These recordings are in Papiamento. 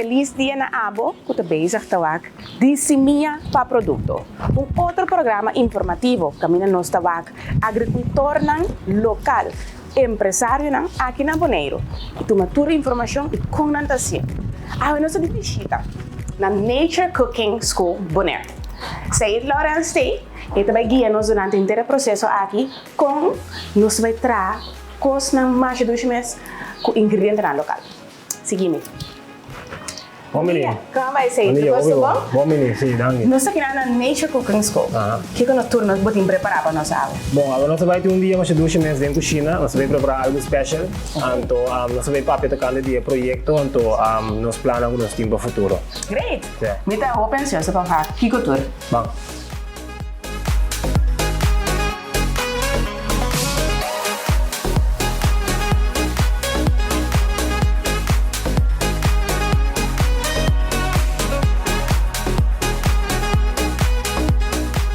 Felis dia na abo ku ta bezig ta wak Di Simia pa Produkto, un otro programa informativo kaminda nos ta wak agrikultornan lokal, empresarionan aki na Boneiru i tuma tur informashon i kon nan ta hasié. Awe nos ta di bishita na Nature Cooking School Bonaire. Said Lawrence t'ei, e ta bai guia nos durante henter e proseso aki kon nos ta bai traha kosnan masha dushi mes ku ingredientenan lokal. Sigui mi. Bon bini. Kon bai esei? Tur kos ta bon? Bon bini, si, danki. Nos ta keda na Nature Cooking School. Kiko nos tur nos bo tin prepará pa nos awe? Bon, awe nos ta bai tin un dia masha dushi mes den kushina. Nos ta bai prepará algu special. Anto nos ta bai papia tokante di e proyekto anto nos plannan ku nos tin pa futuro. Great! Mi ta hopi ansioso pa wak kiko tur. Ban.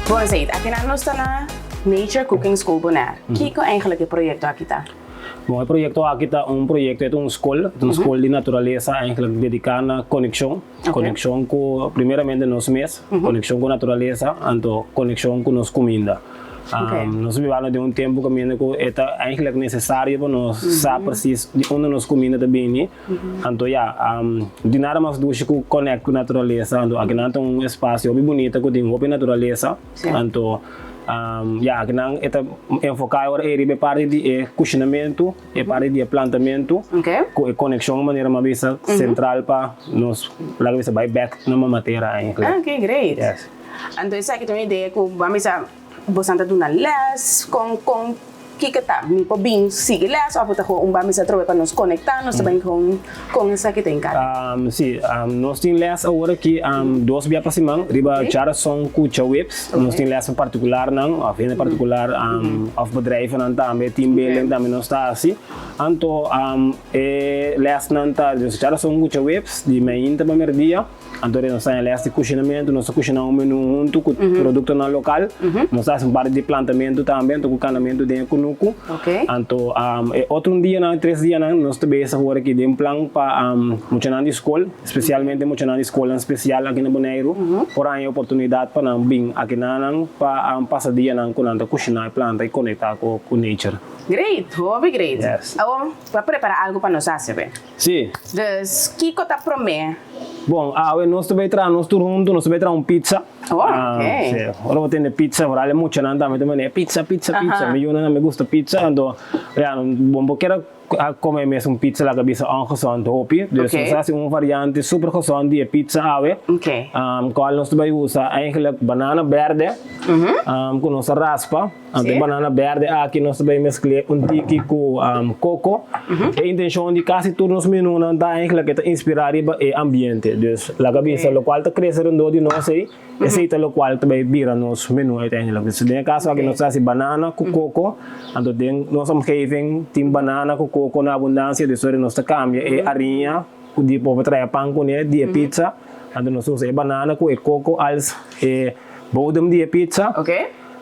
Bon Zaid, akinan nos ta na Nature Cooking School Bonaire. Kiko eigenlijk e proyekto aki ta? Bon, e proyekto aki ta un proyekto, e ta un skol, e ta un skol di naturalesa eigenlijk dediká na konekshon. Konekshon ku primeramente nos mes, konekshon ku naturalesa, anto konekshon ku nos kuminda. Nos ta bibando den un tempu kaminda ku e ta eigentlik nesesario pa nos sa presis di unda nos kuminda ta bini. Anto ya, no tin nada mas dushi ku konekt ku naturalesa. Anto akinan ta un espasio hopi bunita ku tin hopi naturalesa. Anto ya, akinan e ta enfoká e ora ei riba e parti di e kushinamentu. E parti di e plantamentu ku e konekshon manera mi a bisa sentral pa nos laga bisa bai bek na mama tera eigenlijk. Ah, ok, great. Yes. Anto esaki ta un idea ku bo a bisa bosan ta duna les, kon kon kiko ta? Mi por bin sigui les òf bo ta gewoon un ban bisa atrobe pa nos konektá, nos ta bin kon kon esaki ta enkarga? Si, nos tin les awor aki dos bia pa siman riba djarason ku djaweps. Nos tin les pa partikularnan òf hende partikular òf bedrijvennan tambe, teambuilding tambe nos ta hasi. Anto e lèsnan ta nos ta chara son ku djaweps di meinta pa merdia. Anto nos ta haña lès di kushinamentu, nos ta kushiná un menú huntu ku produktonan lokal. Nos ta hasi un parti di plantamentu tambe, anto ku kanamentu den e kunuku. Anto e otro dianan, e tres dianan nos ta bezig awor aki den plan pa muchanan di skol. Spesialmente muchanan di skolnan spesial aki na Boneiru por haña e oportunidat pa nan bin aki na nan pa pasa dianan ku nan ta kushiná e planta i konektá ku nature. Great! Hopi great! Yes. Awor bo a prepará algu pa nos hasi be? Si. Dus kiko ta promé? Bon, awe nos ta bai traha nos tur huntu, nos ta bai traha un pizza. Oh, ok. Si. Ora bo tende pizza, foral e muchanan tambe ta manera pizza, pizza, pizza. Mi yunan tambe gusta pizza, anto ya, bo bo kier a A come mes un pizza laga bisa ongezond hopi, dus nos a haci un variante super gezond di e pizza awe, cual nos ta bay usa eigenlijk banana berde cu nos a raspa, anto e banana berde aki nos ta bay mezcl'e un tiki cu coco, e intencion di casi tur nos menunan ta eigenlijk e ta inspira riba e ambiente, dus laga bisa locual ta crece rondor di nos ey. Esei ta lokual ta bai bira nos menu uiteindelijk. Dus den e kaso aki nos ta hasi banana ku koko, anto den nos omgeving tin banana ku koko na abundansia, dus ora nos ta kambia e ariña ku di por traha pan kuné di e pizza, anto nos ta usa e banana ku e koko als e bodem di e pizza.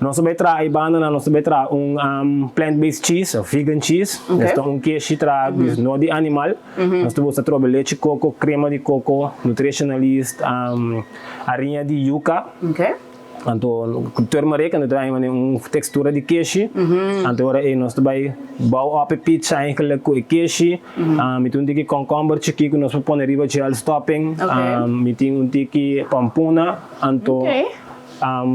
Nos ta bai traha e bandanan, nos ta bai traha un plant based cheese of vegan cheese, nos ta un keshi traha no di animal. Nos ta usa trobe lechi koko, krema di koko, nutritional yeast, ariña di yuka, anto ku turmeric, anto ta haña manera un tekstura di keshi. Anto ora ei nos ta bai bou op e pizza eigenlijk ku e keshi. Mi tin un tiki kònkòmber chikí ku nos por pone riba dje als topping. Mi tin un tiki pampuna, anto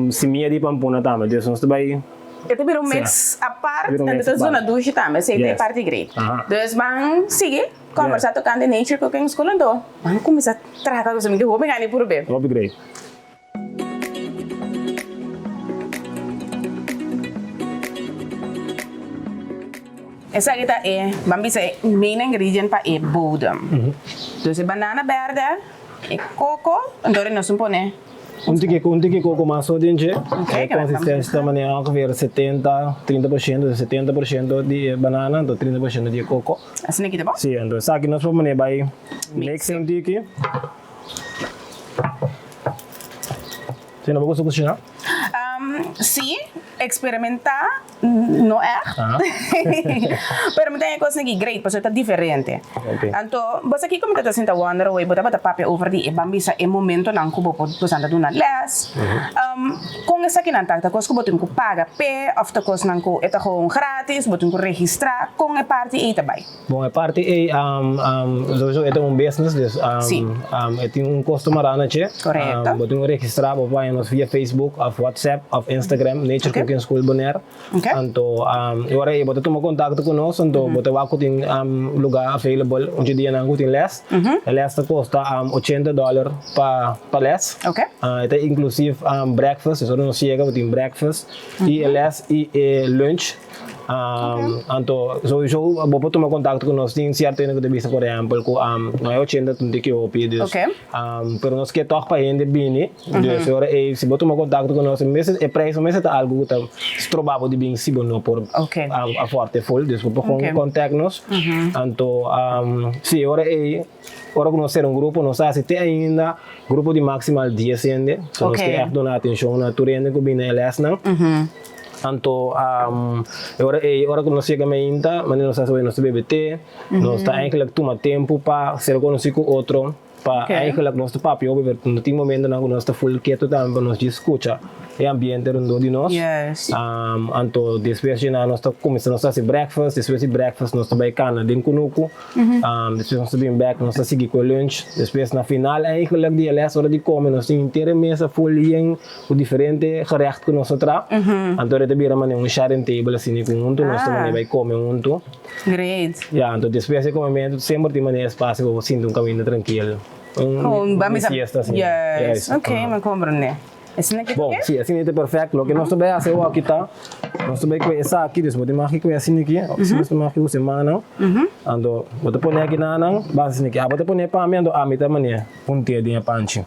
simia di pampuna tambe. Dus nos ta bai. E ta bira un mix apart en ta zona dushi tambe, esei ta e parti great. Dus ban sigui combersa tocante Nature Cooking School anto ban cuminsa traha cu mi hopi gana puru be. Hopi great. Esaki ta e, ban bisa e main ingredient pa e bodem. Dus e banana berde, e coco, anto nos un pone. Un tiki un tiki koko mas so den dje. E konsistensia ta manera ongeveer setenta, trinta por shento, setenta por shento di e banana anto trinta por shento di e koko. Asina ki ta bon? Si, anto esaki nos por pone bai mix un tiki. Si, no bo gusta kushiná? Si. Experimentá, no ègt. Pero mi ta haña kosnan aki great pasobra ta diferente. Anto bo sa kiko mi ta ta sinta wonder awey bo tabata papia over di e ban bisa e momentonan ku bo por bosan ta duna lès. Kon esakinan ta? Ta kos ku bo tin ku paga p'e òf ta kosnan ku e ta gewoon gratis, bo tin ku registrá? Kon e parti ei ta bai? Bon e parti ei sowieso e ta un business dus e tin un kosto mará na dje. Korekto. Bo tin ku registrá bo por haña nos via Facebook òf WhatsApp òf Instagram Nature Cooking School Bonaire. Anto e ora ei bo ta tuma kontakto ku nos anto bo ta wak ku tin lugá available un dje dianan ku tin lès. E lès ta kosta ochenta dòler pa lès. E ta inklusief breakfast, dus ora nos yega bo tin breakfast i e lès i e lunch. Anto sowieso bo por tuma contacto cu nos tin cierto hende cu ta bisa por ehempel cu no e ochenta ta un tiki hopi dus pero nos ke toch pa hende bini dus e ora ey si bo tuma contacto cu nos e prijs no mester ta algo cu ta stroba bo di bin si bo no por afford e full dus bo por gewoon contact nos anto si e ora ey ora cu nos sera un grupo nos ta haci te ainda grupo di maximal dies hende so nos ke echt duna atencion na tur hende cu bini na e lesnan. Anto e ora ei, ora ku nos yega meinta, manera nos a hasi nos ta bebe te, nos ta eigenlijk tuma tempu pa ser konosí ku otro, pa eigenlijk nos ta papia hopi, pero no tin momentonan ku nos ta full ketu tambe pa nos djis skucha e ambiente rondó di nos. Anto despues dje nan nos ta kuminsá nos ta hasi breakfast, despues di breakfast nos ta bai kana den kunuku. Despues nos ta bin bek, nos ta sigui ku e lunch. Despues na final eigenlijk di e les ora di kome nos tin henter e mesa full yen ku diferente gerecht ku nos ta traha. Anto e ta bira manera un sharing table asina ku huntu nos ta manera bai kome huntu. Great. Ya, anto despues di e komementu semper tin manera espasio pa bo sinti un kaminda trankil. Un siesta asina. Yes, ok, mi komprende. Asina ki ta Bon, si, asina ta perfect. Loke nos ta bai hasi awor aki ta, nos ta bai kue esaki, dus bo tin mag ki kue asina aki, asina nos ta mag ki usa e mannan. Anto, bo ta pone aki nan, basa asina aki. Abo ta pone pa mi, anto ami ta manera puntea den e panchi.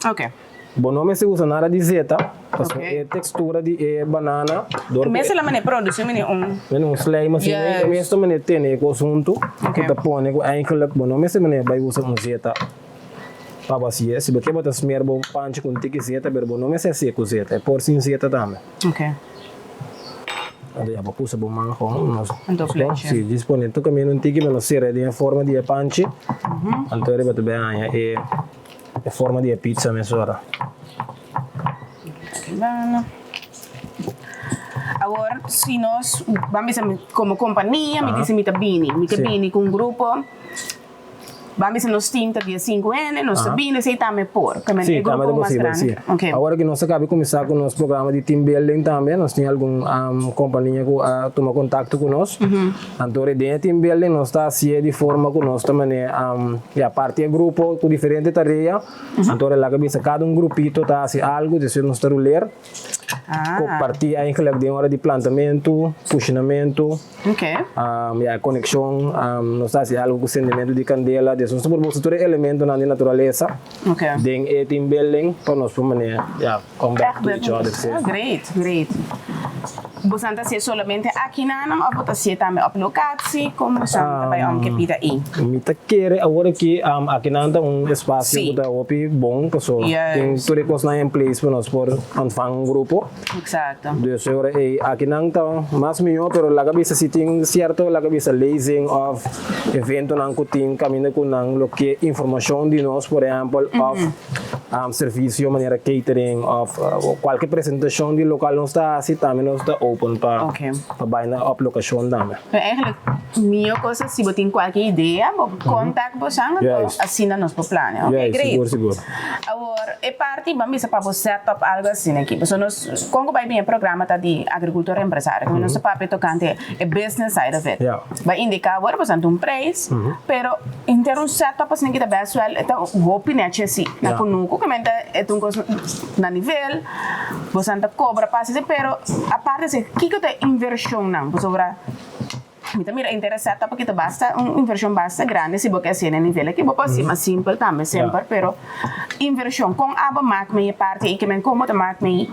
Bo no mester usa nada di zeta, pasobra e tekstura di e banana dor ku e. Mester la manera produsi manera un. Manera un slijm asina, e mes ta manera tene e kos huntu, ku ta pone ku eigenlijk bo no mester manera bai usa un zeta pa bo hasié. Si bo ke bo ta smer bo panchi ku un tiki zeta, pero bo no mester hasié ku zeta, e por sin zeta tambe. Anto ya bo pusa bo man kon, si djis pone tur kaminda un tiki pa no sera den e forma di e panchi, anto riba ta bai haña e. E forma di e pizza mesora. Awor si nos ban bisa como compania mi dice mi ta bini mi ta bini cu un grupo ban bisa nos team ta dia sinku hende nos ta bini esey tambe por Si tambe ta posibel si awor aki nos a caba di cuminsa cu nos programa di team building tambe nos tin algun compania cu a tuma contacto cu nos Anto den e team building nos ta hacié di forma cu nos ta manera ya parti e grupo cu diferente tarea, anto ora laga bisa cada un grupito ta haci algo, despues nos ta ruler, comparti eigenlijk den ora di plantamento, cushinamento, ya e conexion, nos ta haci algo cu sendimento di candela, des nos ta por busca tur e elementonan di naturalesa den e team building pa nos por manera ya come back to each other. Great, great. Bosan ta hacié solamente aki nanan of bo ta hacié tambe op locatie? Con bosan ta bay om ke pida ei? Mi ta kere awor aki, aki nan ta un espacio cu ta hopi bon paso tin tur e cosnan in place pa nos por ontvang un grupo. Exacto. Dus e ora ei aki nan ta mas miho pero laga bisa si tin cierto laga bisa lezing of eventonan cu tin caminda cu nan lo ke informacion di nos por ehempel of Servicio manera catering of cualke presentacion di local nos ta haci tambe nos ta open pa pa bay na op locacion tambe. Pero eigenlijk mio cosa si bo tin cualke idea bo contact bosan anto asina nos por plania. Ok great. Sigur sigur. Awor e parti ban bisa pa bo set up algo asina aki pasobra nos con cu bay bin e programa ta di agricultor empresario nos ta papia tocante e business side of it. Ba indica awor bosan ta un prijs pero Henter un setup asina ki ta best wel e ta hopi nechi asi na kunuku ke men ta e ta un kos na nivel bosan ta kobra pa hasi pero aparte esei kiko ta e invershonnan pasobra mi ta mira henter e setup aki ta basta un invershon basta grandi si bo ke hasié na e nivel aki bo por hasi mas simpel tambe semper pero invershon kon abo mak mei e parti ei ke men kon bo ta mak mei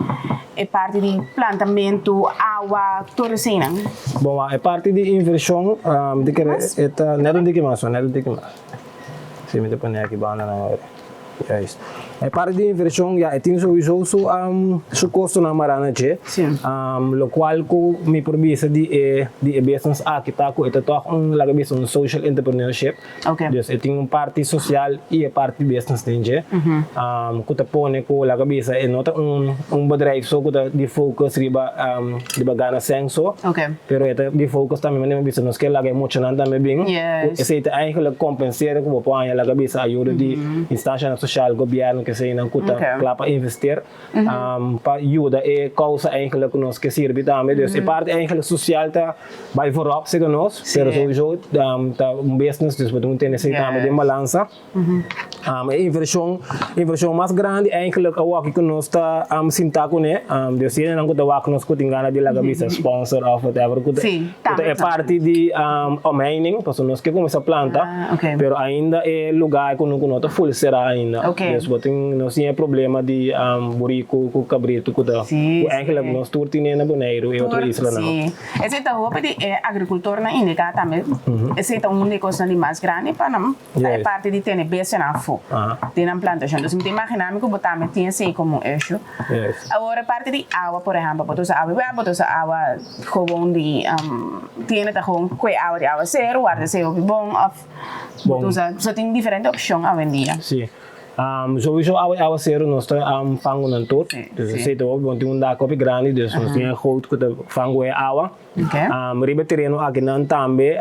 e parti di plantamentu, awa, tur eseinan. Bon, e parti di invershon, mi ta kere e ta net un tiki mas, net un tiki mas. Si, mi ta pone aki banda nan ora. Juist. E parti di invershon ya e tin souiso su su kostonan mará na dje. Lokual ku mi por bisa di e di e business aki ta ku e ta tòg un laga bisa un social entrepreneurship. Dus e tin un parti sosial i e parti business den dje ku ta pone ku laga bisa e no ta un un bedrijf so ku ta di focus riba riba gana sèn so pero e ta di focus tambe manera mi bisa nos ke laga e muchanan tambe bin ku esei ta eigenlijk kompensera ku bo por haña laga bisa ayuda di instanshanan sosial gobièrnu keseinan ku ta kla pa invester pa yuda e kousa eigenlijk ku nos ke sirbi tambe. Dus e parti eigenlijk sosial ta bai voorop segun nos, pero souiso ta un business dus bo tin ku tene esei tambe den balansa. E invershon, invershon mas grandi eigenlijk awoki ku nos ta sinta kuné, dus si hendenan ku ta wak nos ku tin gana di laga bisa sponsor of whatever ku ta e parti di omheining, pasobra nos ke kuminsá planta. Pero ainda e lugar ku no ta full será ainda. Dus bo tin nos tin e problema di buriku ku kabritu ku ta ku eigenlijk nos tur tine na Boneiru i otro islanan. Si. Esei ta hopi di e agrikultornan indiká tambe. Esei ta un di e kosnan di mas grandi pa nan ta e parti di tene bestianan afó den nan plantashon. Dus mi ta imaginá mi ku bo tambe tin esei komo un issue. Awor e parti di awa por ehèmpel bo ta usa awa di web, bo ta usa awa gewoon di tiene ta gewoon kue awa di awaseru, warda esei hopi bon of bo ta usa, so tin diferente opshon awendia. Si, souiso awa di awaseru nos ta fangu nan tur, dus esei ta hopi bon, tin un dak hopi grandi dus nos tin e goot ku ta fangu e awa. Riba e tereno aki nan tambe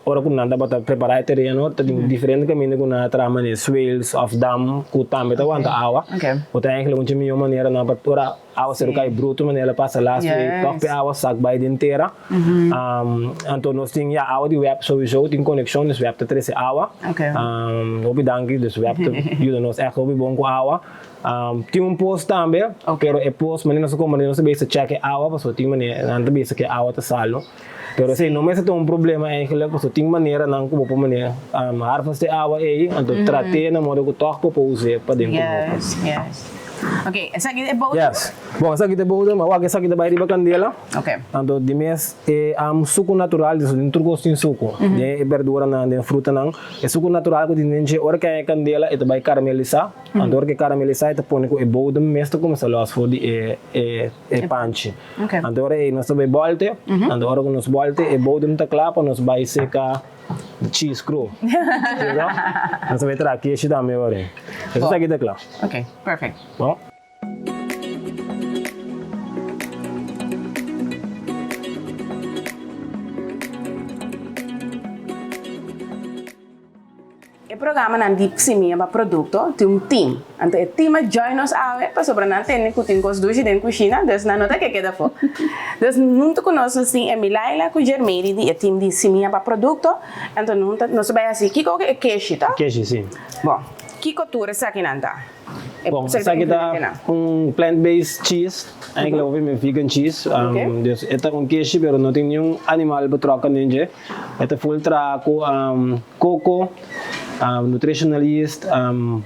ora ku nan tabata prepará e tereno ta tin diferente kaminda ku nan a traha manera swales of dam ku tambe ta wanta awa, bo ta eigenlijk un dje mihó manera nan pa ora Awa seru kai bruto manera el a pasa last week tòg p'e awa sak bai den tera. Anto nos tin ya awa di web souiso tin konekshon dus web ta trese awa. Hopi danki dus web ta yuda nos ègt hopi bon ku awa. Tin un pos tambe pero e pos manera nos a komprende nos ta bisa chèk e awa pasobra tin manera nan ta bisa ku e awa ta salu pero esei no mester ta un problema eigentlik pasobra tin maneranan ku bo por manera harvest e awa ei anto trat'é na modo ku tòg bo por us'é pa den kunuku. Ok, esaki ta e bodem? Yes. Bon, esaki ta e bodem. Awor esaki ta bai riba kandela. Ok. Anto di mes e suku natural, dus den tur kos tin suku. Den e berduranan, den frutanan. E suku natural ku tin den dje, ora ku e kandela e ta bai karamelisá. Anto ora ku e karamelisá e ta pone ku e bodem mes ta kuminsá lòs for di e e panchi. Ok. Anto ora ei nos ta bai bòlte. Anto ora ku nos bòlte e bodem ta kla pa nos bai seka. Cheese cru. Siento? Nos ta bay traha keshi tambe ora. Eso ta kita kla. Ok, perfect. Bon. E programanan di Simia pa Produkto tin un team. Anto e team a join nos awe pasobra nan tende ku tin kos dushi den kushina, dus nan no ta ke keda afó. Dus huntu ku nos nos tin Emilaila ku Jermady di e team di Simia pa Produkto. Anto nos ta bai hasi kiko e keshi ta? Keshi, si. Bon, kiko tur esakinan ta? Bon, esaki ta un plant based cheese, eigenlijk hopi men vegan cheese. Dus e ta un keshi pero no tin niun animal betrokken den dje. E ta full traha ku koko, nutritional yeast,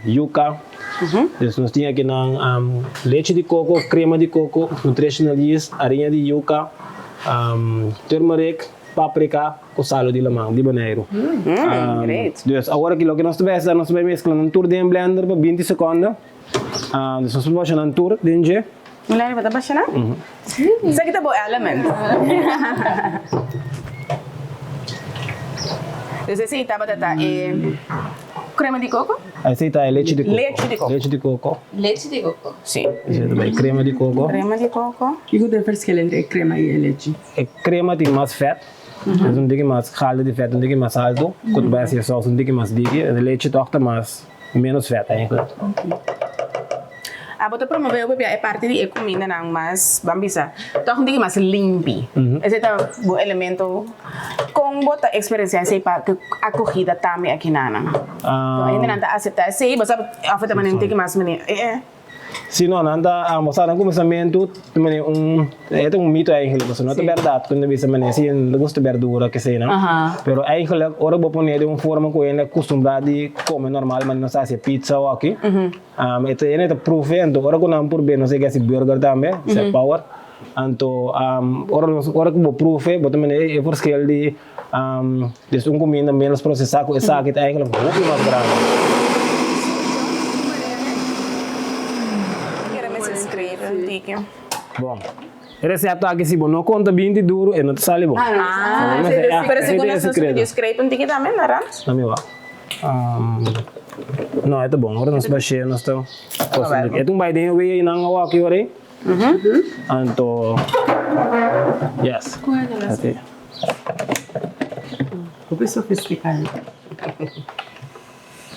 yuka. Dus nos tin akinan lechi di koko, krema di koko, nutritional yeast, ariña di yuka, turmeric, paprika ku salo di laman di Boneiru. Dus awor aki loke nos ta bai hasi ta nos ta bai meskla nan tur den blender pa binti sekonda. Dus nos ta basha nan tur den dje. Milani bo ta basha nan? Esaki ta bo element. Dus esei tabata ta e crema di coco? Esei ta e lechi di coco. Lechi di coco. Lechi di coco. Lechi di coco. Si. Esei ta bai crema di coco. Crema di coco. Kiko ta e verschil entre e crema i e lechi? E crema tin mas vet, dus un tiki mas gehalte di vet un tiki mas alto, ku ta bai hasi e sòs un tiki mas diki. E lechi tòg ta mas menos vet eigenlijk. Abo ta promove hopi bia e parti di e kumindanan mas, ban bisa, tòg un tiki mas limpi. Esei ta bo elemento. Kon bo ta eksperensiá esei pa ku akogida tambe akinanan? Hendenan ta aseptá esei? Bo sa òf e ta manera un tiki mas manera eh eh. Si no, nan ta a mostra nan kuminsamentu ta manera un, e ta un mito eigenlijk, pasobra no ta bèrdat ku nan ta bisa manera si nan ta gusta bèrdura kesei nan. Pero eigenlijk ora bo pone den un forma ku hende a kustumbrá di kome normal manera nos ta hasi pizza o aki, e ta hende ta pruf'e, anto ora ku nan purbe nos a yega hasi burger tambe, esei power, anto ora nos ora ku bo pruf'e bo ta manera e verschil di Dus un kuminda ménos prosesá ku esaki ta eigenlijk hopi mas grandi. Scrape un tiki. Bon. E recepta aki si bo no conta binti duro e no ta sali bon. Ah, pero segun nos nos pidi scrape un tiki tambe na rand. Dame wak. No, e ta bon. Ora nos bash'é nos ta kosa un tiki. E ta un bai den e wea einan awor aki ora ei. Anto, yes. Así. Hopi sofisticado.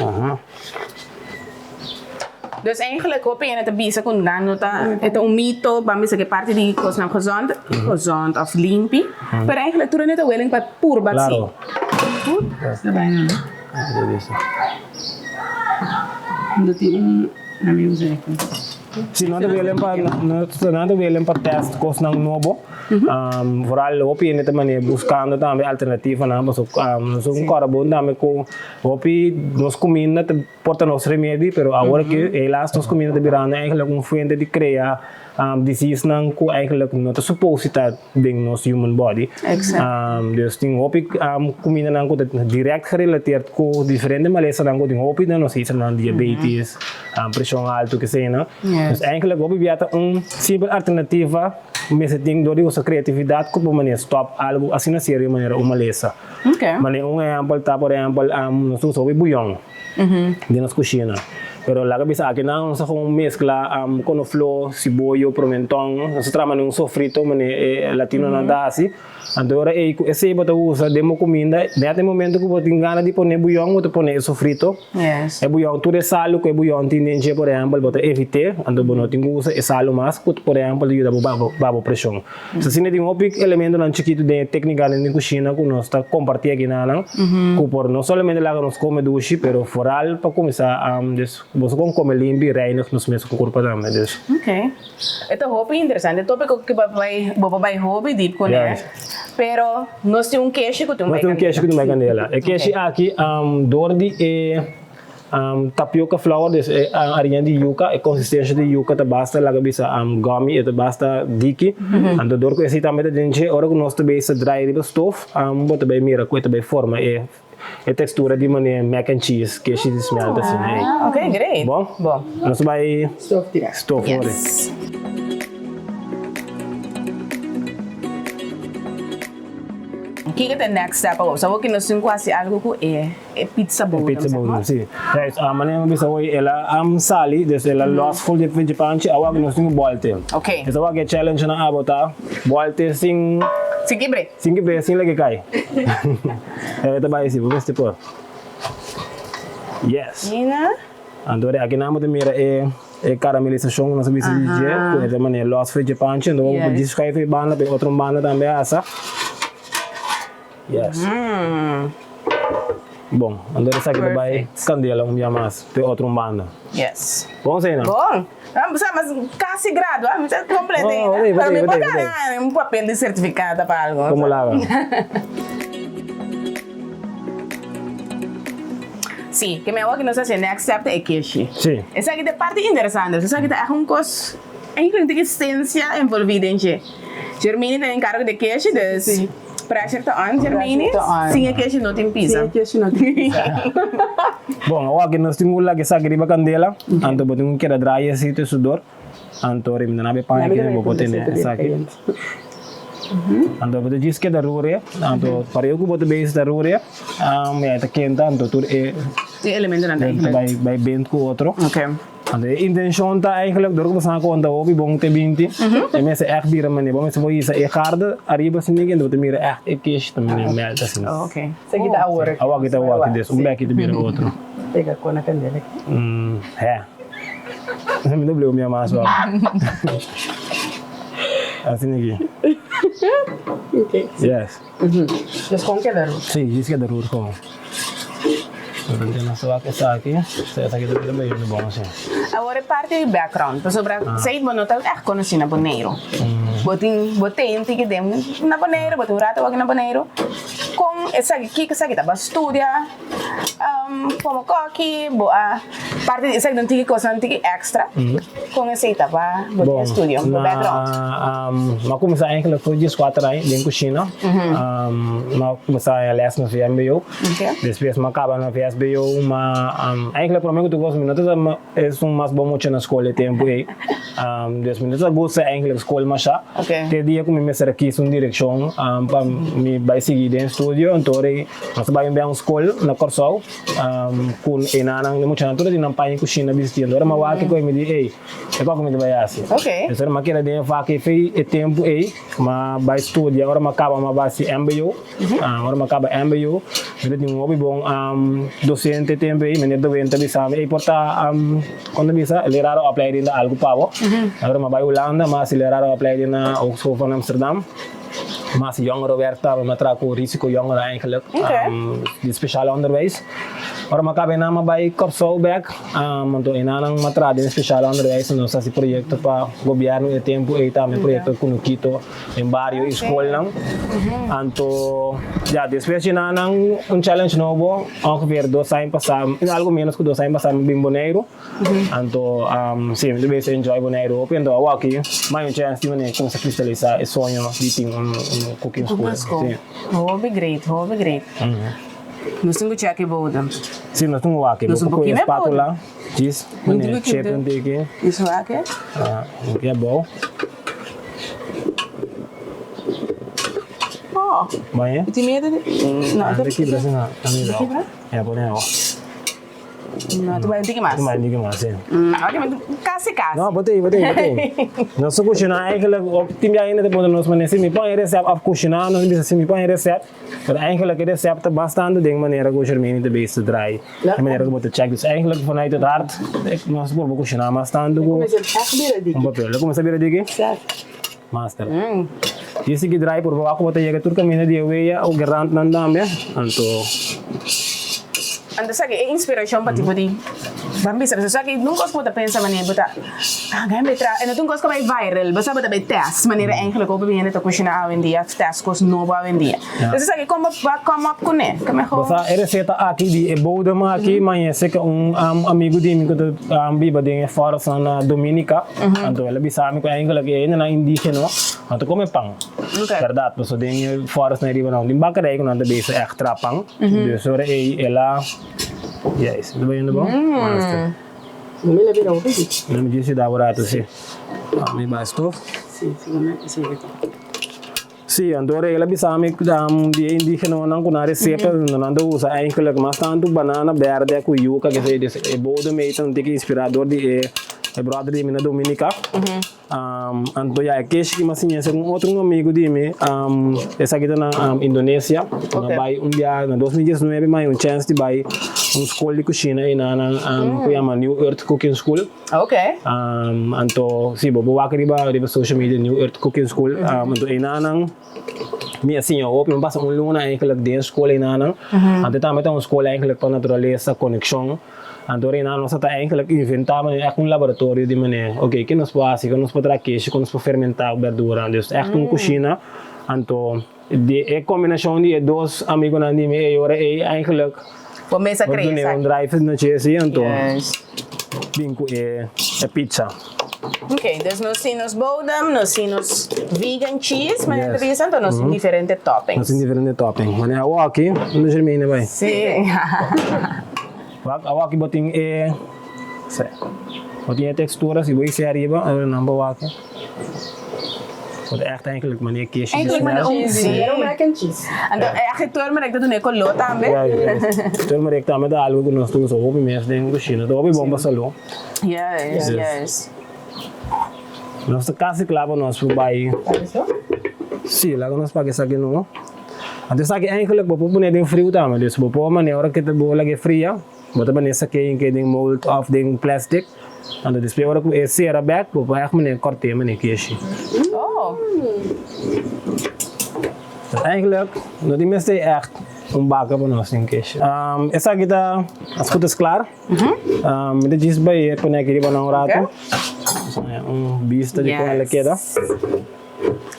Aha. Dus eigenlijk hopi hende ta bisa ku nan no ta, e ta un mito, ban bisa ku e parti di kosnan gezond, gezond of limpi, pero eigenlijk tur hende ta willing pa purba si. Claro. Ta bai no. No tin un na mi usa aki. Si nan ta willing pa nan ta willing pa test kosnan nobo, vooral hopi hende ta manera buskando tambe alternativanan pasobra nos un kòrda bon tambe ku Hopi nos kuminda ta por ta nos remedi, pero awor aki helaas nos kuminda ta birando eigenlijk un fuente di krea diseasenan ku eigenlijk no ta supose ta den nos human body. Dus tin hopi kumindanan ku ta direct gerelateerd ku diferente malesanan ku tin hopi den nos islanan, diabetes, preshon alto, kesenan. Dus eigenlijk hopi bia ta un simpel alternativa mester tin dor di usa kreatividat ku por manera stop algu asina serio manera un malesa. Manera un ehèmpel ta por ehèmpel nos ta usa hopi buyon den nos kushina pero laga bisa aki nan nos ta kon meskla konofló, siboyo, promenton, nos ta traha manera un sofrito manera e latinonan ta hasi anto ora ei ku esei bo ta usa den bo kuminda nèt e momento ku bo tin gana di pone buyon bo ta pone e sofrito. E buyon tur e salu ku e buyon tin den dje por ehèmpel bo ta evit'é anto bo no tin ku usa e salu mas ku por ehèmpel ta yuda bo baha bo preshon. So asina tin hopi elementonan chikitu den e téknikanan den kushina ku nos ta kompartí aki nanan ku por no solamente laga nos kome dushi pero foral pa kuminsá dus boso kon kome limpi reinig nos mes kurpa tambe dus. Ok. E ta hopi interesante tópiko ku bo bai bo por bai hopi diep kuné pero nos tin un keshi ku tin un Nos tin un keshi ku tin bai kandela. E keshi aki dor di e Tapioca flour, dus e hariña di yuca, e consistencia di yuca ta basta laga bisa gummy, e ta basta diki. Anto dor cu esey tambe ta den dje, ora cu nos ta bay sa draai riba stoof, bo ta bay mira cu e ta bay forma e e textura di manera mac and cheese, keshi di smelt asina ey. Ah, ok, great. Bon? Bon. Nos ta bay Stoof direct. Stoof ora. Yes. Kiko ta e next step awor? So awor ki nos tin cu haci algo cu e. E pizza E pizza bodem, si. Juist, a manera mi bisa hoy, el a sali, dus el a los full di e panchi, awor nos tin ku bolte. Ok. Dus awor e challenge nan abo ta, bolte sin. Sin kibr'é. Sin kibr'é, sin lag'é kai. E ta bai asi, bo mester por. Yes. Nina. Anto de aki nan bo ta mira e e karamelisashon ku nos a bisa di dje, ku e ta manera los for di e panchi, anto bo por djis schuif e banda pa e otro banda tambe asa. Yes. Bon, anto esaki ta bai candela un bia mas p'e otro un banda. Yes. Bon, Seina? Bon. Sa, mas casi gradua, mi ta completa Oh, ainda. oké, Pero mi oké, por oké. gana un papel di certificado pa algo. Como laga? Sí, ke mi awor ki nos haci next step ta e keshi. Sí. Esaki ta e parti interesante, esaki ta echt un cos, eigenlijk tin esencia envolvi den dje. Jermini ta encargo di e keshi, dus. Sí. Pressure ta on, Jermaine. Pressure ta on. Sin e keshi no tin pizza. Sin e keshi no tin pizza. Bon, awor aki nos tin un laki esaki riba candela, anto bo tin ku keda draai esei te sudor, anto riba nan abe pan aki bo por tene esaki. Anto bo ta djis keda rure, anto pareu ku bo ta bezig ta rure, ya e ta kenta, anto tur e E elementonan ta ta bai bai bent ku otro. Okay. Anto e intencion ta eigenlijk dor ku bo sa konta hopi bon te binti, e mester ègt bira manera bo mester por hisa e garde ariba asina anto bo ta mira ègt e kesh ta manera melt asina. Oh, okay. Esaki ta awor. Awor aki ta awor aki des un beki ta bira otro. Pega kon na kandela aki. He. Mi no bleu mi ama so. Asina aki. Okay. Yes. Dus kon keda roer? Sí, djis keda roer kon. Durante nos ta wak esaki, so esaki ta bira bayendo bon así. Awor e parti di background, pasobra Seid bo no ta ègt konosí na Boneiru. Bo tin bo tin tiki den na Boneiru, bo tin un rato wak na Boneiru. Kon esaki, kiko esaki ta? Bo a studia komo kòki, bo a parti di esaki ta un tiki kosnan un tiki èkstra. Kon esei ta pa bo tin estudio, bo background? Bo a kuminsá eigenlijk for dieskuater aña den kushina. Mi a kuminsá haña lès na VMBO. Despues mi a kaba na VSBO, ma eigenlijk promé ku tur kos mi no ta Esun mas bon mucha na skol e tempu ei. Dus mi no ta gusta eigenlijk skol masha. Te dia ku mi mester a kis un direkshon pa mi bai sigui den studio, anto ora ei nos a bai un bia un skol na Kòrsou ku enanan e muchanan tur a tin nan paña kushina bisti. Anto ora mi a wak ku ei mi di ei e kòke mi ta bai hasi. Dus ora mi a keda den e vak ei fe e tempu ei mi a bai studia ora mi a kaba mi a bai hasi mbo. Ora mi a kaba mbo, mi ta tin un hopi bon docente tempu ei, meneer De Winter bisa mi, ey por ta, kon ta bisa, lerarenopleiding ta algu pa bo. Ora mi a bai Hulanda, mi a hasi lerarenopleiding na Hogeschool van Amsterdam. Mi a hasi jongerenwerk tambe, mi a traha ku risico jongeren eigenlijk, di speciaal onderwijs. Ora mi a kaba einan mi a bai Kòrsou bèk, anto einan mi a traha den speciaal onderwijs, nos a hasi proyekto pa gobièrnu e tempu ei tambe, proyekto Kunukito. Den bario y scolnan. Anto ya despues di nan un challenge nobo ongeveer dos aña pasa, algo menos cu dos aña pasa mi bin Boneiru. Anto si mi ta bisa enjoy Boneiru hopi anto awo aki mai un chance di manera cuminsa cristalisa e soño di tin un cooking school. Si. Hopi great, hopi great. Nos tin cu check e bodem. Si nos tin cu wak e bo por coge spatula, djis, manera chepe un tiki. Djis wak e. Ah, un abou. Oh. Baña? Ti miedo de... No, ah, de kibra si no. De kibra? Ja, pone awa. No, tu bai un tiki mas. Tu bai un tiki mas, sí. Ok, maar casi casi. No, botei, botei, botei. Nos ta kushiná eigenlijk, op tin bia ainda ta puntra nos manera, si mi pon e recept of kushiná, nos bisa si mi pon e recept, pero eigenlijk e recept ta bastante den manera ku Jermaine ta bezig ta draai, e manera ku bo ta check. Dus eigenlijk vanuit het hart, nos por kushiná mas tantu ku un papel. Lo kuminsá bira diki? Master. Di sigui draai por wak ku bo ta yega tur kaminda di e weya o gerantnan tambe. Anto. Anto esaki e inspirashon pa tipo di ban bisa pasobra esaki nunka os bo ta pensa manera bo ta ah gana mi traha e no ta un kos ku a bai viral bo sa bo ta bai test manera eigenlijk hopi hende ta kushina awendia of test kos nobo awendia. Entonces esaki kon bo a come up kuné? Ke mehor. Bo sa e reseta aki di e bodem aki mañese ke un amigu di mi ku ta biba den e forest na Dominica. Anto el a bisa mi ku eigenlijk e hendenan indigeno no ta kome pan. Bèrdat, pasobra den e forest nan riba nan tin bakerij ku nan ta bisa ègt traha pan. Dus ora ei el a, juist, ta bayendo bon? Master. No mi la bira hopi diki. No mi djis yuda bo rato si. Mi bai stof. Si, si, si. Sí, anto regla bisa mi di e indigenonan ku nan resepta nan ta usa eigenlijk mas tantu banana berde ku yuka ke sei dus e bodem ei ta un tiki inspirá dor di e e brother di mi na Dominica. Anto ya e keshi ki mi a siña esei ku un otro un amigu di mi esaki ta na Indonesia nan a bai un bia na 2019 mi a haña un chèns di bai un skol di kushina einan ku yama New Earth Cooking School. Ok. Anto si bo por wak riba riba social media New Earth Cooking School anto einanan mi a siña hopi mi pasa un luna eigenlijk den skol einanan anto tambe ta un skol eigenlijk pa naturalesa konekshon anto ora einan nos a ta eigenlijk inventa manera echt un laboratorio di manera ok ke nos por hasi kon nos por traha keshi kon nos por fermenta berdura dus echt un kushina anto di e kombinashon di e dos amigunan di mi ei ora ei eigenlijk Bo mes a Bo krea dune esaki. un drive na dje si anto bin ku e pizza. Ok, dus nos tin nos bodem, nos tin nos vegan cheese, manera ta Yes. bisa, anto nos tin diferente toppings. Nos tin diferente topping. Manera awoki, unda Jermaine a bai? Sí. Wak, awoki bo tin e, se, bo tin e textura, si bo hise ariba, nan bo wak. Bo ta echt eigenlijk manera keshi di Eigenlijk manera smell. un sí. Era un mac and cheese. Anto echt turmeric ta duna e color tambe. Ja, juist. Turmeric tambe ta algo ku nos ta usa hopi mes den kushina. Ta hopi bon pa salú. Juist, juist. Nos ta kasi kla pa nos por bai. Sí, laga nos paka esaki no. Anto esaki eigenlijk bo por pone den friu tambe. Dus bo por manera ora ke ta bo laga e fria, bo ta pone esaki en den mold of den plastic. Anto despues ora ku e sera bek, bo por ègt manera kòrt'é manera keshi. Oh. Dus eigenlijk no tin mester ègt un baka pa nos tin keshi. Esaki ta as goed as klaar. Mi ta djis bai e pone aki riba nan un rato. Un bista di kon el a keda.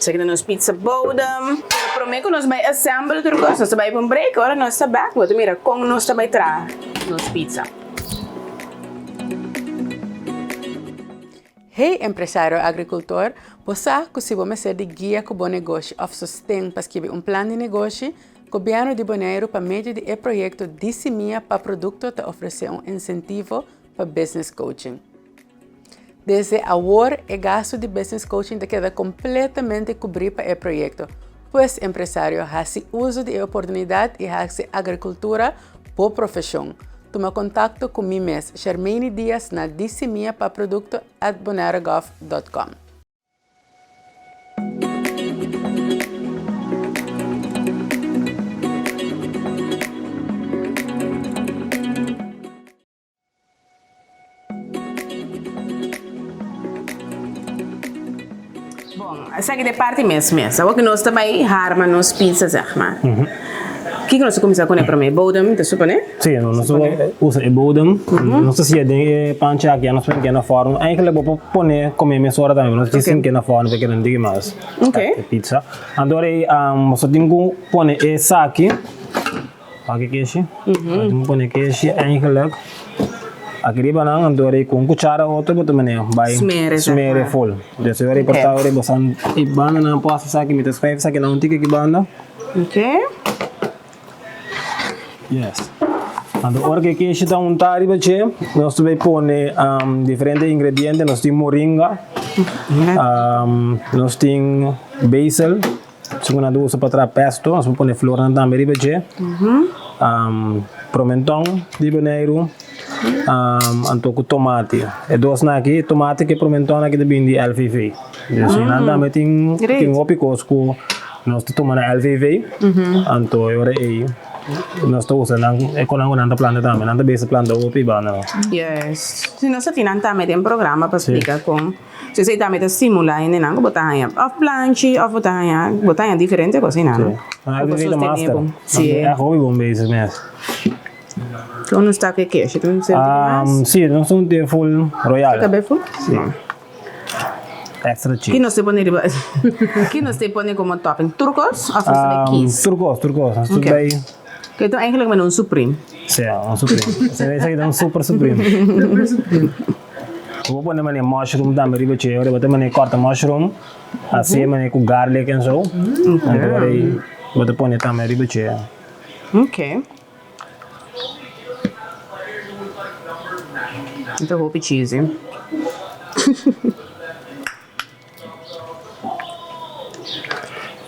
Esaki ta nos pizza bodem. Pero prome ku nos bai assemble tur kos, nos ta bai pa un break. Ora nos ta bek, bo ta mira kon nos ta bai traha nos pizza. Hey empresario agricultor, bo sa cu si bo mester di guia cu bo negoshi of sosten pa skibi un plan di negoshi, Gobierno di Boneiru pa medio di e proyecto Di Simia pa Producto ta ofrece un incentivo pa business coaching. Desde awor e gasto di business coaching ta keda completamente cubri pa e proyecto. Pues empresario haci uzo di e oportunidad y haci agricultura bo profesion. Tuma contacto cu mi mes, Shermaine Diaz na disimiapaproducto at bonairogov dot com. Bon, esaki ta e parti mes mes. Awor ku nos ta bai harma nos pizza, zeg maar. Kiko nos ta kuminsá ku e promé? Bodem, ta suponé? Sí, nos ta usa e bodem. Nos ta siña den e panchi aki, ya nos pone keda na fòrnu. Eigenlijk bo por pone kome mesora tambe, nos ta sin keda na fòrnu pa keda un tiki mas e pizza. Anto ora ei bo sa tin ku pone esaki. Aki keshi. Aki mi pone keshi eigenlijk. Aki riba nan anto ora ku un kuchara otro bo ta mane bai smere full. Des ora por ta ora bo san e banda nan por hasi esaki mi ta schuif esaki nan un tiki aki banda. Yes. Anto ora ku e keshi ta hunta riba dje nos ta bai pone diferente ingrediente nos tin moringa, nos tin basil. Su ku nan ta usa pa traha pesto, nos por pone flornan tambe riba dje. Promenton di Boneiru, anto ku tomati. E dosnan aki, tomati ku e promenton aki ta bini di LVV. Dus nan tambe tin tin hopi kos ku nos ta tuma na LVV, anto e ora ei nos ta usa nan e konan ku nan ta planta tambe. Nan ta bisa planta hopi banda. Yes, si nos ta tin nan tambe den programa pa splika kon. Si esei tambe ta stimula hendenan ku bo ta haña òf planchi òf bo ta haña bo ta haña diferente kos einan no. Ku bo sostene bo. Si. Ègt hopi bon bezig mes. Kon nos ta ku e keshi? Ta un senti mas? Si, nos ta un te full royal. Ta be full? Si. Extra cheese. Ki nos te pone riba? Ki nos te pone komo topping? Tur kos òf nos ta bai kis? Tur kos, tur kos. Nos ta bai. Ke ta eigenlijk mane un supreme. Si, un supreme. Esaki ta un super supreme. Super supreme. Bo por pone mane mushroom tambe riba dje, ora bo ta mane corta mushroom haci mane cu garlic en zo, anto ora ey bo ta pone tambe riba dje. Ok. E ta hopi cheesy.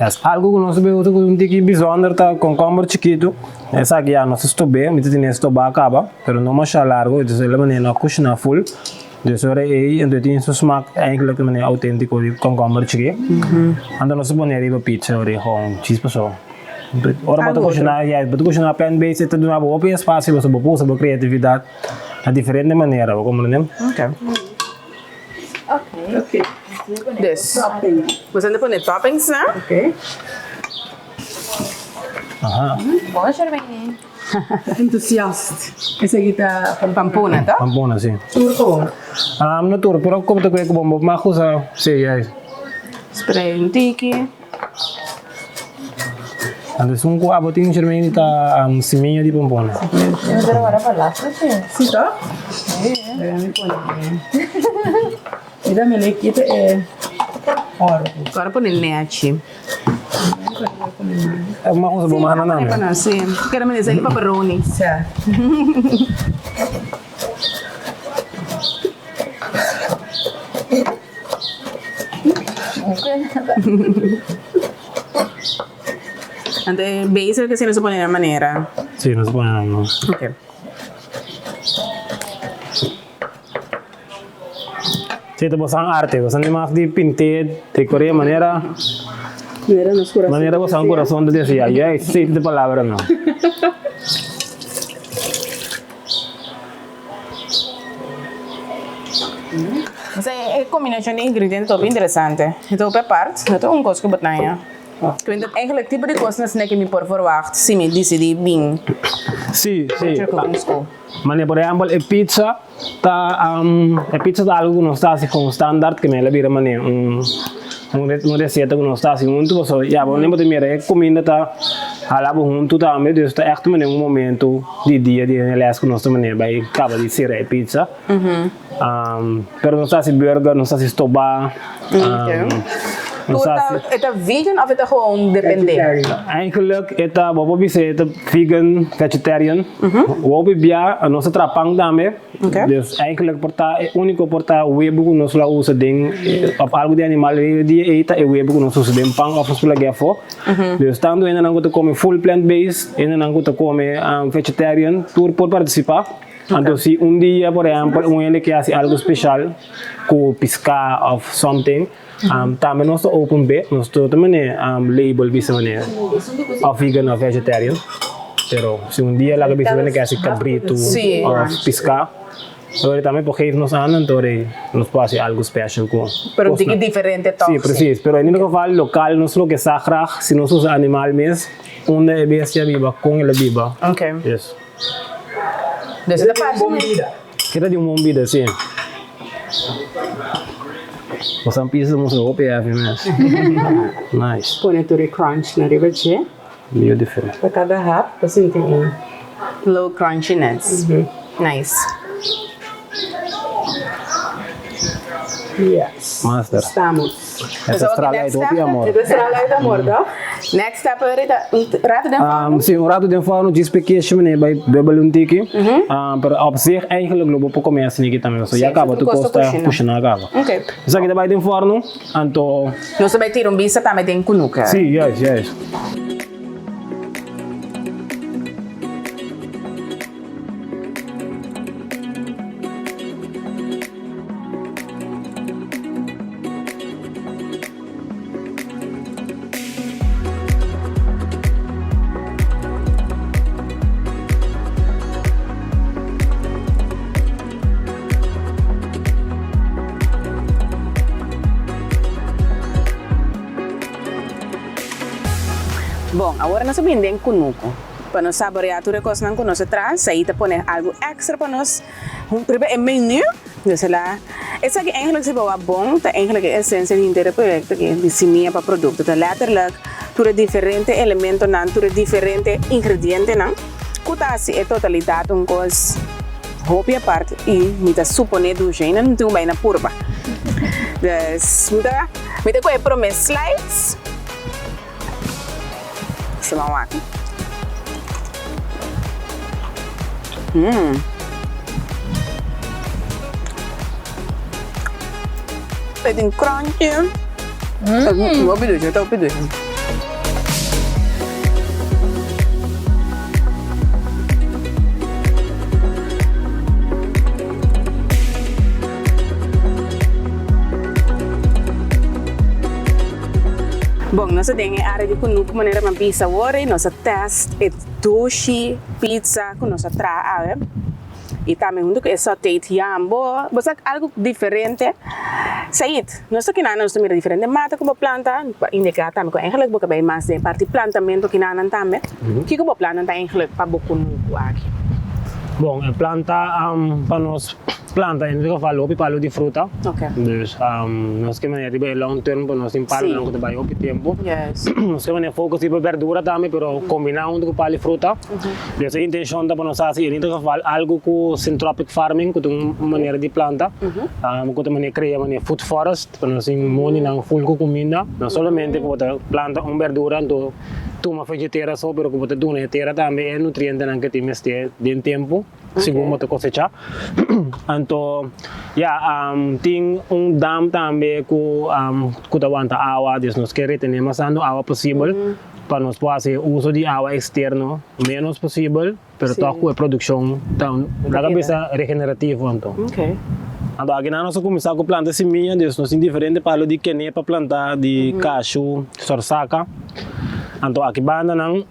Yes, algo ku nos ta usa ku un tiki bizonder ta komkomber chikitu. Esaki ya nos ta stob'é, mi ta tene stobá kaba, pero no masha largo, entonces e la manera no a kushiná full. Dus ora ei entonces tin su smak eigenlijk e manera autentiko di komkomber chikí. Anto nos ta pone riba pizza ora ei gewoon djis paso. Ora bo ta kushiná, yes, bo ta kushiná plant based e ta duna bo hopi espasio pasobra bo por usa bo kreatividat na diferente manera, bo komprende? Ok. Dus, bo ta pone toppings na. Ok. Aha. Bon Shermaine. Entusiast. Esaki ta Pampuna, to? Pampuna, si. Tur gewoon. Um, no tur, pero como ta kwe ku bo mag usa, si, juist. Spray un tiki. Anto esun ku abo tin Shermaine ta simia di pompona. Si to? Mira mi le kita e oro. Ora pone nechi. Ma usa bo mano nami. Si, kere mi disi pepperoni. Sa. Anto e basil ke si nos a pone na manera. Si, nos a pone na manera. Ok. Si, ta bosan arte. Bosan di mas di pint'é, dekor'é manera. Manera nos kurason. Manera bosan kurason ta deseá. Juist, esei ta e palabra no. E kombinashon di ingrediente ta hopi interesante. E ta hopi apart, no ta un kos ku bo ta haña. Kuenta eigenlijk tipo di kosnan asina ku mi por verwacht si mi disidí bin Sí, sí. Butcher Cooking School. Mane por ehèmpel e pizza ta e pizza ta algu ku nos ta hasi kon standaard ke mel a bira mane un. Un receta ku nos ta hasi huntu pasobra ya bo ta mira e kuminda ta hala bo huntu tambe dus ta ègt manera un momento di dia di e les ku nos ta manera bai kaba di sera e pizza pero nos ta hasi burger nos ta hasi stobá nos ta hasi. E ta vegan of e ta gewoon depende? Eigenlijk e ta bo por bisa e ta vegan vegetarian hopi bia nos ta traha pan tambe. Dus eigenlijk por ta e úniko por ta webu ku nos lo a usa den òf algu di animal riba dia ei ta e webu ku nos usa den pan òf nos por lag'é afó. Dus tantu hendenan ku ta kome full plant based, hendenan ku ta kome vegetarian, tur por partisipá. Anto si un dia por ehèmpel un hende ke hasi algu speshal ku piská òf something, tambe nos ta open p'e, nos no ta manera label bisa manera òf vegan òf vegetarian. Pero si un dia laga bisa manera ke hasi kabritu òf piská, ora tambe por geef nos aan, anto ora nos por hasi algu special ku Pero un tiki diferente tòg. Sí, precies. Pero en ieder geval lokal nos lo ke sa graag, si nos usa animal mes, unda e bestia biba, kon el a biba. Yes. Dus e ta parse un bida. E ta di un bon bida, sí. Nos a pisa nos hopi heavy mes. Nice. Pone tur e crunch na riba dje. Beautiful. Pa kada hap bo sinti un. Low crunchiness. Nice. Yes. Master. Estamos. E ta strala uit hopi amor. E ta strala uit amor, toch? Next step Rita, un rato den forno? Si, un rato den forno, djis p'e keshi manera bai bubbel un tiki. Pero op zich eigenlijk lo bo por come asina aki tambe, pasobra ya caba tur cos ta cushina caba. Esaki ta bai den forno, anto. Nos ta bai tira un bista tambe den kunuke. Si, juist, juist. Bon, awor nos a bini den kunuku pa nos saboreá tur e kosnan ku nos a traha. Saí ta pone algu èkstra pa nos riba e menú. Nos a la esaki eigenlijk si bo wak bon ta eigenlijk e esencia di henter e proyecto aki di simia pa producto ta letterlijk tur e diferente elementonan tur e diferente ingredientenan cu ta haci e totalidad un cos hopi apart y mi ta supone dushi ainda no tin un bay na purba dus mi ta mi ta coge prome slice. Suma wak. Mmm. E tin crunchy. Mmm. Hopi dushi, ta hopi dushi. Bon, nos a den e área di kunuku manera mi a bisa awor i nos a tèst e dushi pizza ku nos a traha awe i tambe huntu ku e sauteed yambo. Bo sa algu diferente? Said, nos ta kina nos ta mira diferente mata ku bo planta, pa indiká tambe ku eigenlik bo ka bai mas den e parti plantamentu kinanan tambe. Kiko bo plannan ta eigenlik pa bo kunuku aki? Bon, e planta pa nos. Planta en ieder geval hopi palu di fruta. Dus nos ke manera riba e long term pa nos tin palunan ku ta bai hopi tempu. Nos ke manera focus riba berdura tambe pero kombina huntu ku palu di fruta. Dus e intenshon ta pa nos hasi en ieder geval algu ku syntropic farming ku ta un manera di planta ku ta manera krea manera food forest pa nos tin mondinan ful ku kuminda. No solamente ku bo ta planta un berdura anto tuma for dje tera so pero ku bo ta duna e tera tambe e nutrientenan ku e tin mester den tempu. Segun bo ta kosechá. Anto ya, tin un dam tambe ku ku ta wanta awa, dus nos ke retené mas tantu awa posibel pa nos por hasi uso di awa eksterno ménos posibel, pero tòg ku e produkshon ta laga bisa regenerativo anto. Anto akinan nos a kuminsá ku planta simia, dus nos tin diferente palo di kené pa planta, di kashu, sorsaka. Anto aki banda nan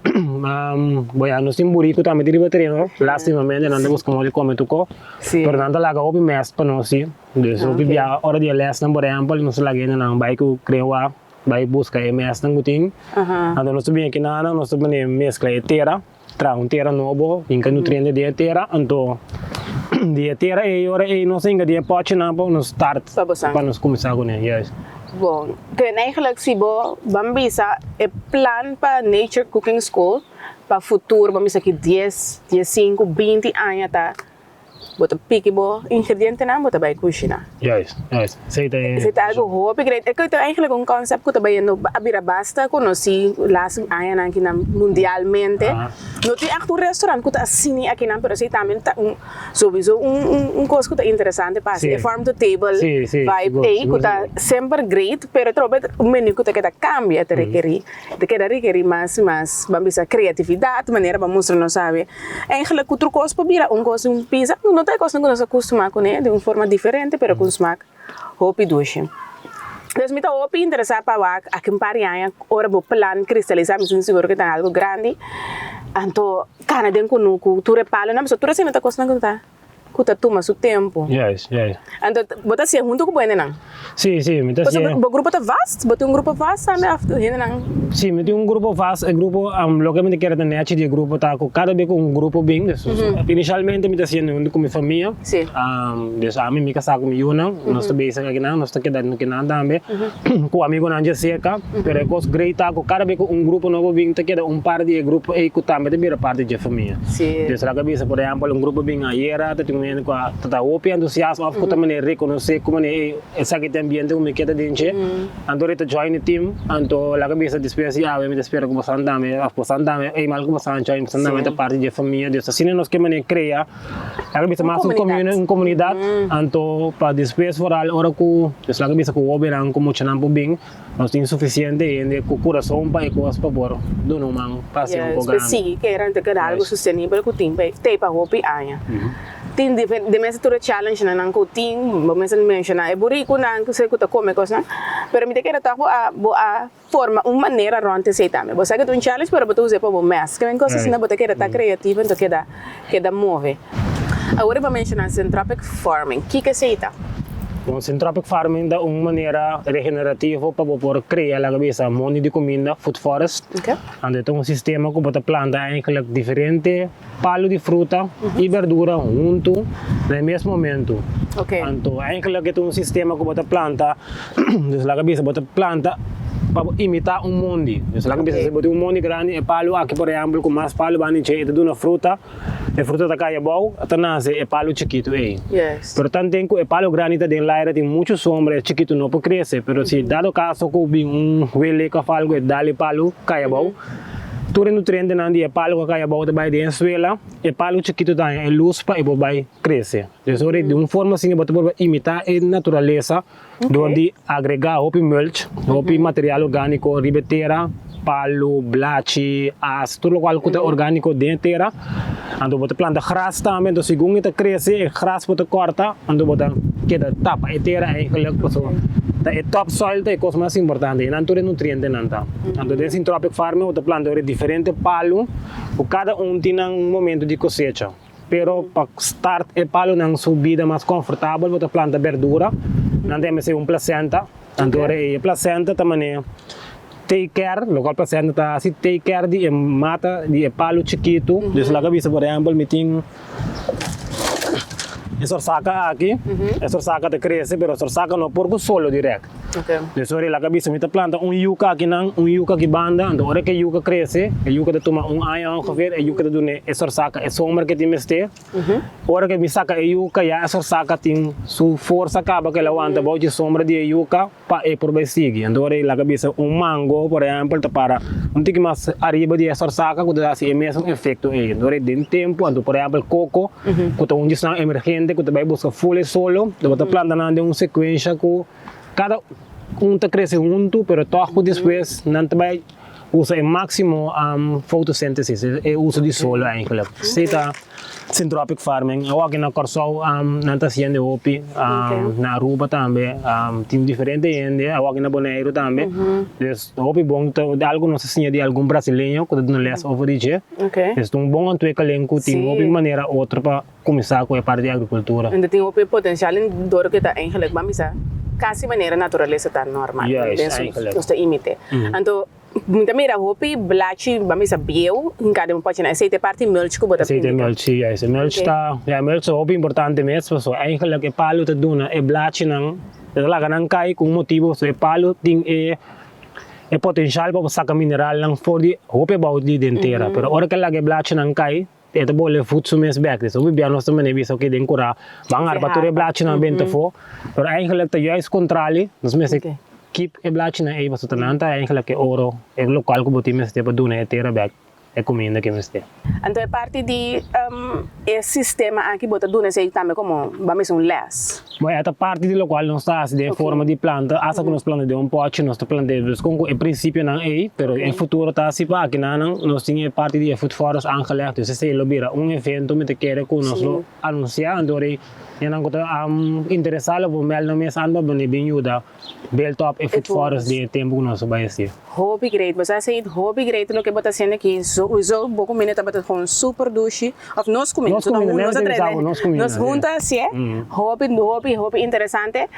bo ya nos tin buriku tambe tin riba tereno, lastimamente nan ta buska modo di kome tuko, pero nan ta laga hopi mest pa nos si, dus hopi bia ora di e lesnan por ehempel nos ta laga hende nan bai ku krewa bai buska e mestnan ku tin, anto nos ta bini aki nan nos ta pone meskla e tera, traha un tera nobo, hinka nutriente den e tera, anto di e tera ei ora ei nos a hinka den e pochinan pa nos start pa nos kuminsá kuné, yes. Bon, ken eigenlijk si bo ban bisa e plan pa Nature Cooking School pa futuro, ban bisa ki dies, diesinku, binti aña ta bo ta piki bo ingredientenan bo ta bai kushina. Juist, juist. Esei ta e. Esei ta algo hopi great. E ta eigenlijk un concept ku ta bayendo a bira basta konosí laatste añanan akinan mundialmente. No tin echt un restaurant ku ta asini akinan pero esei tambe ta un Souiso un kos ku ta interesante pa hasi e farm to table vibe ei ku ta semper great pero trobe un menu ku ta keda kambia ta rekerí ta keda rekerí mas i mas ban bisa kreatividat manera pa mustra nos sabe eigenlijk ku tur kos por bira un kos un pizza no ta e kosnan ku nos a kustumá kuné di un forma diferente pero ku un smak hopi dushi. Dus mi ta hopi interesá pa wak aki un par di aña ora bo plan kristalisá mi sin sigur ku ta algu grandi anto kana den kunuku tur e palonan pasobra tur esei ta kosnan ku ta ku ta tuma su tempu. Juist, juist. Anto bo ta hasié huntu ku bo hendenan? Sí, sí, mi ta hasié. Pasobra bo grupo ta vast? Bo tin un grupo vast tambe òf hendenan? Sí, mi tin un grupo vast. E grupo, loke mi ta kere ta nechi di e grupo ta ku kada bes ku un grupo bin, inicialmente mi ta hasiendo huntu ku mi famia. Sí. Dus ami, mi kasá ku mi yunan, nos ta bezig akinan, nos ta keda akinan tambe, ku amigunan dje serka, pero e kos great ta ku kada bes ku un grupo nobo bin ta keda un par di e grupo ei ku tambe ta bira parti dje famia. Sí. Dus laga bisa, por ehèmpel, un grupo bin ayera ta tin un hende ku a ta ta hopi entusiasmo òf ku ta manera rekonosé ku manera ei esaki ta e ambiente ku mi ke ta den dje, anto rei ta join e team, anto laga bisa despues di awe mi ta spera ku bosan tambe òf bosan tambe ei mal ku bosan join bosan tambe ta parti dje famia, dus asina nos ke manera krea. Laga bisa mas un community, un comunidad, anto pa despues vooral ora cu, dus laga bisa cu hobennan cu muchanan por bin, nos tin suficiente hende cu curason pa e cos pa por duna un man pa haci un Yes, poco pa grandi. sigui kera anto keda algo sostenibel cu tin pa tei pa hopi aña. Tin di mester tur e challengenan nan cu tin, bo mester menciona e buricunan cu ta come cosnan, pero mi ta kere toch bo a bo a Forma un manera rond esei tambe. Bo sa ke ta un challenge pero bo ta us'é pa bo mes. Ke men kos asina bo ta keda ta creativo enton keda keda move. Awor bo a menshoná syntropic farming. Kiko esei ta? Bon, syntropic farming ta un manera regenerativo pa bo por krea laga bisa mondi di kuminda, food forest. Anto e ta un sistema ku bo ta planta eigenlijk diferente palu di fruta i berdura huntu na e mes momentu. Anto eigenlijk e ta un sistema ku bo ta planta, dus laga bisa bo ta planta pa bo imitá un mondi. Dus laga bisa si bo tin un mondi grandi e palu aki por ehèmpel ku mas palu banda dje e ta duna fruta, e fruta ta kai abou ta nase e palu chikitu ei. Pero tanten ku e palu grandi ta den laira tin muchu sombra e chikitu no por krese, pero si dado kaso ku bin un welek òf algu e dal e palu kai abou. Tur e nutrientenan di e palu ku a kai abou ta bai den e suela, e palu chikitu ta haña e lus pa e por bai krese. Dus ora di un forma asina bo ta por imitá e naturalesa dor di agregá hopi mulch, hopi material orgániko riba e tera, palu, blachi, as, tur lokual ku ta orgániko den e tera. Anto bo ta planta gras tambe, anto segun e ta krese e gras bo ta kòrta, anto bo ta keda tapa e tera eigenlijk pasobra ta e top soil ta e kos mas importante, einan tur e nutrientenan ta. Anto den syntropic farming bo ta planta ora diferente palu ku kada un tin nan un momento di kosecha, pero pa start e palunan su bida mas konfortabel bo ta planta berdura, nan ta mester un placenta, anto ora e placenta ta manera. Take care, locual placenta ta haci take care di e mata, di e palo chikitu. Dus laga bisa por ehempel mi tin e sorsaka aki, e sorsaka ta crece pero e sorsaka no por cu solo direct. Dus ora laga bisa mi ta planta un yuca akinan, un yuca aki banda, anto ora cu e yuca crece, e yuca ta tuma un aña ongeveer, e yuca ta duna e sorsaka e sombra cu e tin mester. Ora cu mi saca e yuca ya e sorsaka tin su forsa caba cu el a wanta bao dje sombra di e yuca. Pa e por bai sigui. Anto ora e laga bisa un mango, por ehempel, ta para un tiki mas ariba di e sorsaka ku ta hasi e mesun efekto ei. Anto ora e den tempu, anto por ehempel koko, ku ta un di esnan emergente ku ta bai buska ful e solo, bo ta planta nan den un sekuensha ku kada un ta krese huntu, pero tòg ku despues nan ta bai usa e máksimo fotosíntesis, e uso di solo eigenlijk. Esei ta syntropic farming. Awor aki na Kòrsou nan ta hasiendo hopi, na Aruba tambe, tin diferente hende, awor aki na Boneiru tambe. Dus hopi bon, ta algu nos a siña di algun brasileño ku ta duna lès over di dje. Dus ta un bon ontwikkeling ku tin hopi manera otro pa Kuminsá ku e parti di agrikultura. Unda tin hopi potensial en dor ku ta eigenlijk ban bisa kasi manera naturalesa ta normal. Juist, eigenlijk. Nos ta imite. Anto mi ta mira hopi blachi ban bisa bieu hinká den un pochi nan. Esei ta e parti mulch ku bo ta Esei ta e indiká. mulch, si, juist. E mulch ta, ya e mulch ta hopi importante mes pasobra eigenlijk e palu ta duna e blachinan. E ta laga nan kai ku un motibu, so e palu tin e e potenshal pa bo saka mineralnan for di hopi abou di den tera, pero ora ku e laga e blachinan kai, e ta bole voed su mes bek. Dus hopi bia nos ta mane bisa oke den kura ban harpa tur e blachinan benta afó, pero eigenlijk ta juist kontrali, nos mester keep e blachinan ei pasobra nan ta eigenlijk e oro, e lokual ku bo tin mester pa duna e tera bek. E kuminda ke mester. Anto e parti di e sistema aki bo ta duna esei tambe komo ba mester un les? Bo e ta parti di lokual nos ta hasi den forma di planta, asta ku nos planta den un pòchi nos ta planta dus kon ku e prinsipionan ei, pero den futuro ta hasi pa akinanan nos tin e parti di e food forest aangelegd, dus esei lo bira un evento mi ta kere ku nos lo anunsiá, anto ora ei nan ku ta interesá lo por mèlda mes an pa bini bin yuda. Build up e food forest den e tempu ku nos a bai hasi. Hopi great, bo sa esei hopi great loke bo ta hasiendo aki, souiso bo kuminda tabata gewoon super dushi, of nos kuminda, Nos kuminda, nos a trese, nos kuminda, nos hunta hasié, hopi hopi hopi interesante.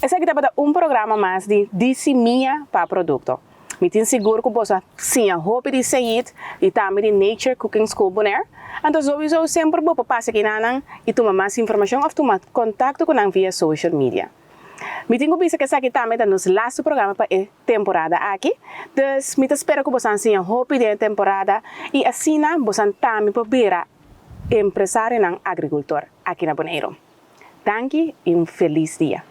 Esaki tabata un programa mas di Di Simia pa Produkto. Mi tin sigur ku boso a siña hopi di Sayid i tambe di Nature Cooking School Bonaire. Anto souiso semper bo por pasa kinanan i tuma mas informashon of tuma kontakto ku nan via social media. Mi tin ku bisa ku esaki tambe ta nos lastu programa pa e temporada aki. Dus mi ta spera ku boso a siña hopi den e temporada i asina boso tambe por bira empresarionan agrikultor aki na Boneiru. Danki i un felis dia.